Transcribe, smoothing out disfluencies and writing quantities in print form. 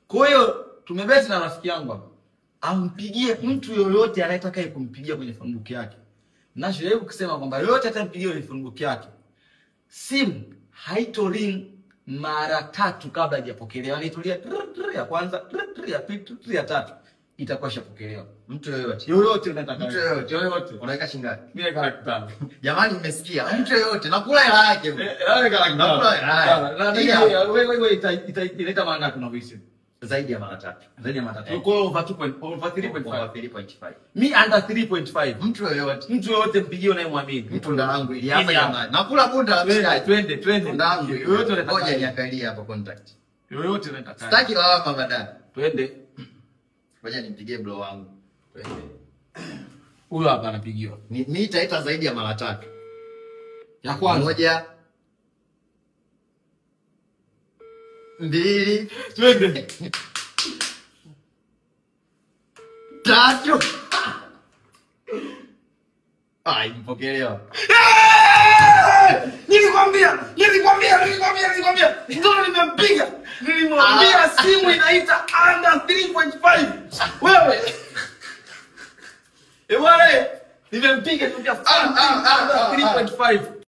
Kwa hiyo tumebeti na rafiki yangu hapa. Ampigie mtu yoyote anayetaka kumpigia kwenye phonebook yake. Nachojaribu kusema kwamba yoyote atampigia kwenye phonebook yake, simu haito ring mara tatu kabla haijapokelewa. Yaani itulia ya kwanza, ya pili, ya tatu itakuwa ishapokelewa. Mtu yoyote. Yoyote unataka. Mtu yoyote. Yoyote. Unaweka shilingi ngapi? Mimi naweka 500,000. Jamani mmesikia? Mtu yoyote nakula hela yake. Naweka 500,000. Nakula hela. Na wewe itaita mara ngapi unavyohisi? Zaidi ya mara tatu. Zaidi ya mara tatu. Kwa hiyo over 2. Over 3.5. Over 3.5. Mi under 3.5. Mtu yoyote. Mtu yoyote mpigie unayemwamini. Mtu ndangu ili hapa Ili hapa. jamani. Nakula bunda la mshikaji. Twende, twende. Ndangu. Yoyote unataka. Ngoja niangalie hapo contact. Yoyote unataka. Sitaki lawama baadaye. Twende. Ngoja nimpigie bro wangu. Twende. Huyo hapa anapigiwa. Ni itaita zaidi ya mara tatu. Ya kwanza. 1 2 Twende. 3. Ai, mpokelewa. Nilikwambia, nilikwambia, nilikwambia, nilikwambia. Ndio nimempiga. Nilimwambia simu inaita under 3.5. Wewe. Eh bwana, nimempiga nilimwambia under 3.5.